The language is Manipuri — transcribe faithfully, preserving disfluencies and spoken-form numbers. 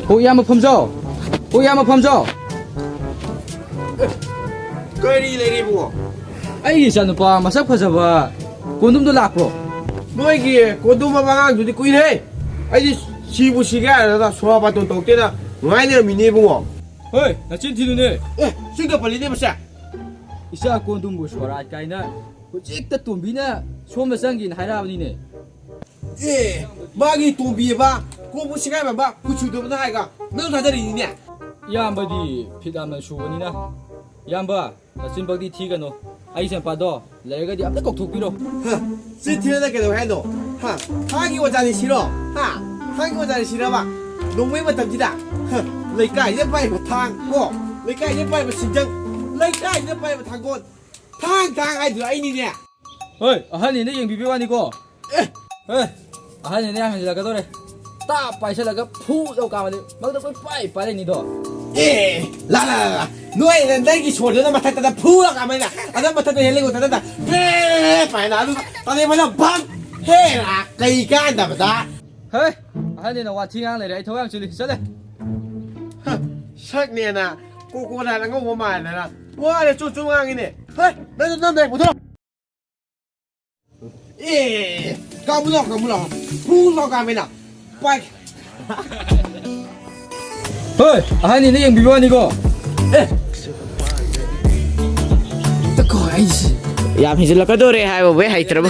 ꯍꯣ, ꯏꯌꯥꯝꯕ ꯐꯝꯖꯥꯎ꯫ ꯍꯣ, ꯏꯌꯥꯝꯕ ꯐꯝꯖꯥꯎ꯫ ꯀꯔꯤ ꯂꯩꯔꯦ, ꯏꯕꯨꯡꯉꯣ? ꯑꯩꯒꯤ ꯏꯆꯥꯅꯨꯄꯥ ꯃꯁꯛ ꯐꯖꯕ ꯀꯣꯟꯗꯨꯝꯗꯣ ꯂꯥꯛꯄ꯭ꯔꯣ? ꯅꯣꯏꯒꯤ ꯀꯣꯟꯗꯨꯝ ꯃꯃꯥ ꯑꯉꯥꯡꯗꯨꯗꯤ ꯀꯨꯏꯔꯦ꯫ ꯑꯩꯗꯤ ꯁꯤꯕꯨ ꯁꯤꯒꯦ ꯍꯥꯏꯔꯗꯅ ꯁꯣꯔꯥ ꯕꯥꯇꯣꯟ ꯇꯧꯔꯛꯇꯦꯅ ꯅꯨꯡꯉꯥꯏ ꯂꯩꯔꯝꯃꯤꯅꯦ, ꯏꯕꯨꯡꯉꯣ꯫ ꯍꯣꯏ, ꯅꯆꯤꯟ ꯊꯤꯅꯨꯅꯦ꯫ ꯑꯦ, ꯆꯤꯟꯒ ꯄꯜꯂꯤꯅꯦ ꯃꯁꯦ꯫ ꯏꯆꯥ ꯀꯣꯟꯗꯨꯝꯕꯨ ꯁꯣꯔꯥꯠ ꯀꯥꯏꯅ ꯍꯧꯖꯤꯛꯇ ꯇꯣꯝꯕꯤꯅ ꯁꯣꯝꯗ ꯆꯪꯒꯦꯅ ꯍꯥꯏꯔꯛꯑꯕꯅꯤꯅꯦ꯫ ꯑꯦ, ꯃꯥꯒꯤ ꯇꯣꯝꯕꯤꯑꯕ, ꯀꯣꯛꯄꯨ ꯁꯤꯒꯥꯏꯕ, ꯀꯨꯆꯨꯗꯨꯕꯅ ꯍꯥꯏꯒ ꯅꯪ ꯊꯥꯖꯔꯤꯅꯤꯅꯦ꯫ ꯏꯌꯥꯝꯕꯗꯤ ꯐꯤꯠ ꯌꯥꯝꯅ ꯁꯨꯕꯅꯤꯅ꯫ ꯏꯌꯥꯝꯕ, ꯅꯆꯤꯟꯕꯛꯇꯤ ꯊꯤꯒꯅꯨ꯫ ꯑꯩ ꯏꯆꯥꯅꯨꯄꯥꯗꯣ ꯂꯩꯔꯒꯗꯤ ꯑꯝꯇ ꯀꯧꯊꯣꯛꯄꯤꯔꯣ꯫ ꯍ, ꯆꯤꯟ ꯊꯤꯔꯅ ꯀꯩꯗꯧ ꯍꯥꯏꯅꯣ? ꯍꯥ? ꯊꯥꯡꯒꯤ ꯑꯣꯖꯥꯅꯤ ꯁꯤꯔꯣ? ꯍꯥ? ꯊꯥꯡꯒꯤ ꯑꯣꯖꯥꯅꯤ ꯁꯤꯔꯕ? ꯅꯣꯡꯃꯩ ꯃꯇꯝꯁꯤꯗ, ꯍ, ꯂꯩꯀꯥꯏꯗ ꯄꯥꯏꯕ ꯊꯥꯡ, ꯀꯣ? ꯂꯩꯀꯥꯏꯗ ꯄꯥꯏꯕ ꯁꯤꯡꯖꯪ, ꯂꯩꯀꯥꯏꯗ ꯄꯥꯏꯕ ꯊꯥꯡꯒꯣꯜ, ꯊꯥꯡ ꯊꯥꯡ ꯍꯥꯏꯗꯨ ꯑꯩꯅꯤꯅꯦ꯫ ꯍꯣꯏ, ꯑꯍꯟꯅꯤꯅ ꯌꯦꯡꯕꯤꯕꯩ ꯋꯥꯅꯤꯀꯣ꯫ ꯑꯦ! ꯑꯦ! ꯑꯍꯟꯅꯤꯅ ꯌꯥꯝ ꯍꯦꯟꯖꯤꯜꯂꯛꯀꯗꯧꯔꯦ꯫ ꯇꯥꯞ ꯄꯥꯏꯁꯜꯂꯒ ꯐꯨ ꯂꯧ ꯀꯥꯕꯅꯤ꯫ ꯃꯗꯨꯗ ꯀꯣꯏ ꯄꯥꯏ ꯄꯥꯏ ꯂꯩꯅꯤꯗꯣ꯫ ꯑꯦ! ꯂꯥ, ꯂꯥ, ꯂꯥ, ꯂꯥ꯫ ꯅꯣꯏ ꯅꯪꯒꯤ ꯁꯣꯔꯗꯨꯅ ꯃꯊꯛꯇꯗ ꯐꯨ ꯂꯧ ꯀꯥꯕꯅꯤꯅ꯫ ꯑꯗ ꯃꯊꯛꯇ ꯍꯦꯜꯂꯒ ꯃꯊꯛꯇꯗ ꯄ꯭ꯔꯦ ꯄꯥꯏꯅ ꯑꯗꯨ ꯇꯅꯦ ꯃꯅ ꯕꯪ! ꯍꯦ! ꯀꯩ ꯀꯥꯟꯗꯕꯗ꯫ ꯍꯦ! ꯑꯍꯟꯅꯤꯅ ꯋꯥꯊꯤ ꯉꯥꯡ ꯂꯩꯔꯦ꯫ ꯑꯩ ꯊꯕꯛ ꯌꯥꯝ ꯆꯤꯜꯂꯤ꯫ ꯆꯠꯂꯦ꯫ ꯍ, ꯁꯛꯅꯦꯅ ꯀꯣꯀꯣꯅꯠ ꯑꯉꯧꯕ ꯃꯥꯟꯗꯅ ꯋꯥꯔꯦ ꯆꯨ ꯆꯨ ꯉꯥꯡꯉꯤꯅꯦ꯫ ꯍꯦ! ꯅꯪꯁꯨ ꯅꯝꯗꯥꯏ ꯄꯨꯊꯣꯔꯛꯑꯣ꯫ ꯑꯦ, ꯀꯥꯃꯨꯂꯥ, ꯀꯥꯃꯨꯂꯥ꯫ ꯐꯨ ꯂꯥꯎ ꯀꯥꯃꯤꯅ꯫ ꯄꯥꯏ꯫ ꯍꯣꯏ, ꯑꯍꯟꯅꯤꯅ ꯌꯦꯡꯕꯤꯕ ꯋꯥꯅꯤꯀꯣ꯫ ꯑꯦ꯫ ꯇꯀꯣ ꯑꯩꯁꯤ꯫ ꯌꯥꯝ ꯍꯦꯟꯖꯤꯜꯂꯛꯀꯗꯧꯔꯦ ꯍꯥꯏꯕꯕꯨ ꯍꯩꯇ꯭ꯔꯕ꯫